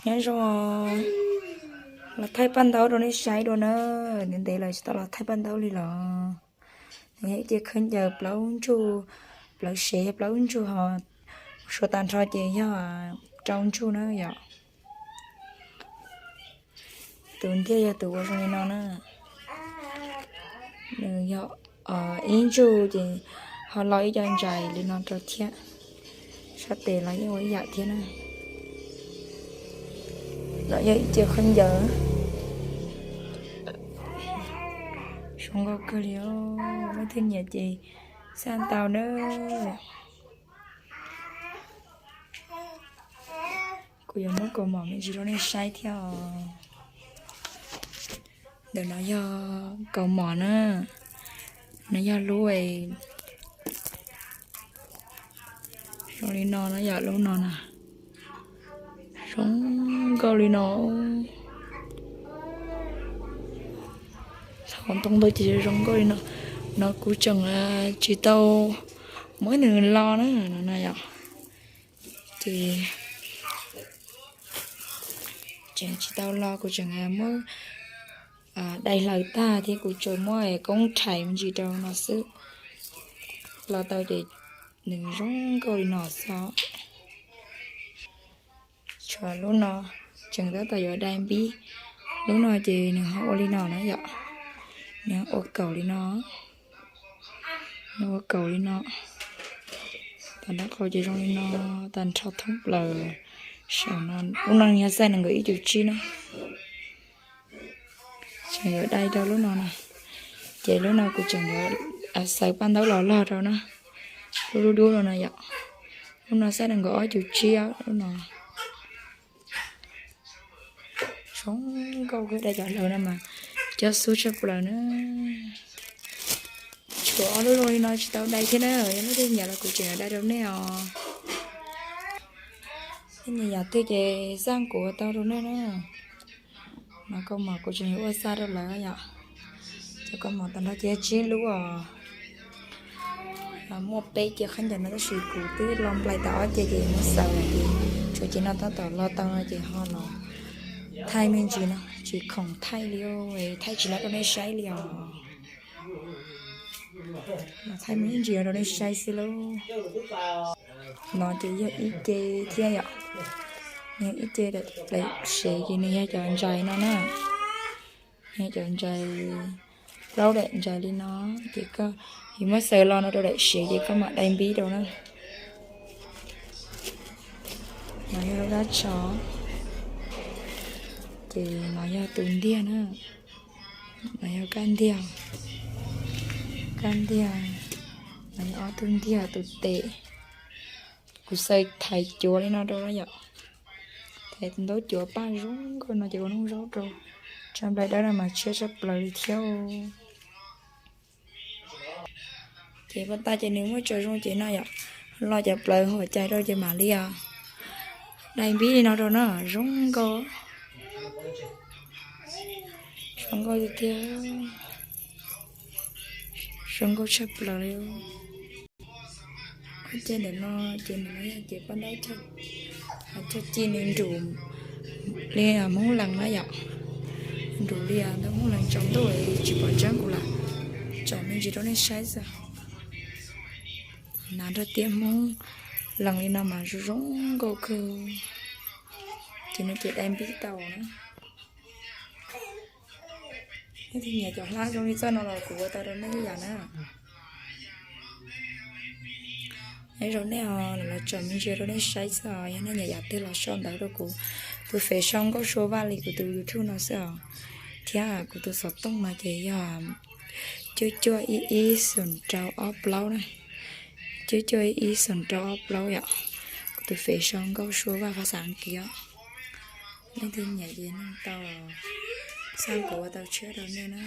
Nyob zoo, los thaij paj ntaub rau nej saib dua na. Ntev ntev lawm tsis tau los thaij paj ntaub li los. Nws yog ib ce khaub ncaws plaub ntsuj, plawv sev yog plaub ntsuj ho, suav tag nrho ces yog rau ntsuj na yom. Tus ntiag yog tus ua zoo li no na. Nws yog ib ntsuj ces ho lo ib co ntsais li no rau thiab. Sab tes los yeej ua ib yam thiab na. Los yog ib ce khaub ncaws. Zoo nkauj kawg li os, leej twg nyiam ces xaj tau na. Kuv yuav muab kaus mom me ntsis rau nej saib thiab os. Ntawm no yog kaus mom na. No yog lub zoo li no na yom, lub no na. Zoo nkauj li no. Hauv ntoo ntawd ces zoo nkauj li no. No kuv tseem tsis tau muab nws lo na, no yom. Ces tseem tsis tau lo, kuv tseem muab dai hlaws tag thiab kuv tseem muab koob rhais me ntsis rau no xwb. Lo tau ces nws zoo nkauj li no xwb. Tshuav lub no tseem tab tom yuav dai npib. Lub no ces nws ho ua li no na yom. Nws ua kaum li no. Nws ua kaum li no. Tom nraub qaum ces zoo li no, tag nrho thoob plaws. Saum no, lub no yog xaij nees nkaum ib cum tsib na. Tseem yuav dai rau lub no na. Ces lub no kuv tseem yuav xaws paj ntaub los log rau na. Lub dub dub no no yom. Lub no xaij nees nkaum ob cum tsib lub no. Zoo nkauj kawg, dai cov hlaws no mas cob xub tshaj plaws na. Tshuav ob lub zoo li no tsis tau dai thiab na, yog leej twg nyiam los kuv tseem yuav dai rau nej os. Nej nyiam yam twg ces xaj kuv ua tau rau nej na. No kaus mom kuv tseem yuav ua xa rau lawv yom. Cov kaus mom tag nrho ces tsib lub os. Muaj peb ce khaub ncaws no tab sis kuv twb lo nplais tau ob ce ces muab xaws lawm ces tshuav ces no tab tom lo tau no ces ho los thaij me ntsis no, tsis khoom thaij li, thaij tsis los rau nej saib li os. Los thaij me ntsis rau nej saib xwb lauj. No ces yog ib ce thiab yom. Yog ib ce daim sev ces nws yog cov ntsais no na. Yog cov ntsais, plaub daim ntsais li no, ces koj yuav muab xaws lo no rau daim sev ces koj mam dai npib rau na. No yog lub dab tsho, ces no yog tus ntiag na. No yog kab ntiag, kab ntiag, no yog ob tug ntiag tus tes. Kuv xaws thaiv cuav li no rau na yom. Thaiv tus ntaub cuav paj zoo nkauj no ces ua noob zaub rau. Tsha nplai dawb no mas tshiab tshaj plaws li thiab. Ces paj tag ces nws muaj tsaws zoo ces no yom, lo cov plawv huam cai rau ces mam li os. Dai npib li no rau na, zoo nkauj, zoo nkauj tiag tiag, zoo nkauj tshaj plaws li. Qhov chaw ntawm no ces nws yog ces paj ntaub cog ci nws nrus li Hmoob Lees na yom. Nrus li ntawm Hmoob Lees tsaus ntuj tsis pom tseeb kuv lam tsom me ntsis rau nej saib xwb. Hnav nrog tiab Hmoob Lees li no mas zoo zoo nkauj kawg. Ces nws ces dai npib tau na. Nej nyiam cov hlab zoo li txoj no los kuv ua tau rau nej ib yam na. Nyob zoo nej os, los tsom me ntsis rau nej saib xwb os. Yog nej nyiam yam twg los sau ntawv rau kuv tus Fev Sau Nkauj Sua Vaj li kuv tus YouTube no xwb os. Thiab kuv tus xov tooj no ces yog cuaj cuaj ib ib xoom rau ob plaub na. Cuaj cuaj ib ib xoom rau ob plaub yom. Kuv tus Fev Sau Nkauj Sua Vaj phas xas As kiv os. Leej twg nyiam ces noog tau, xaj kuv ua tau tshiab rau nej na.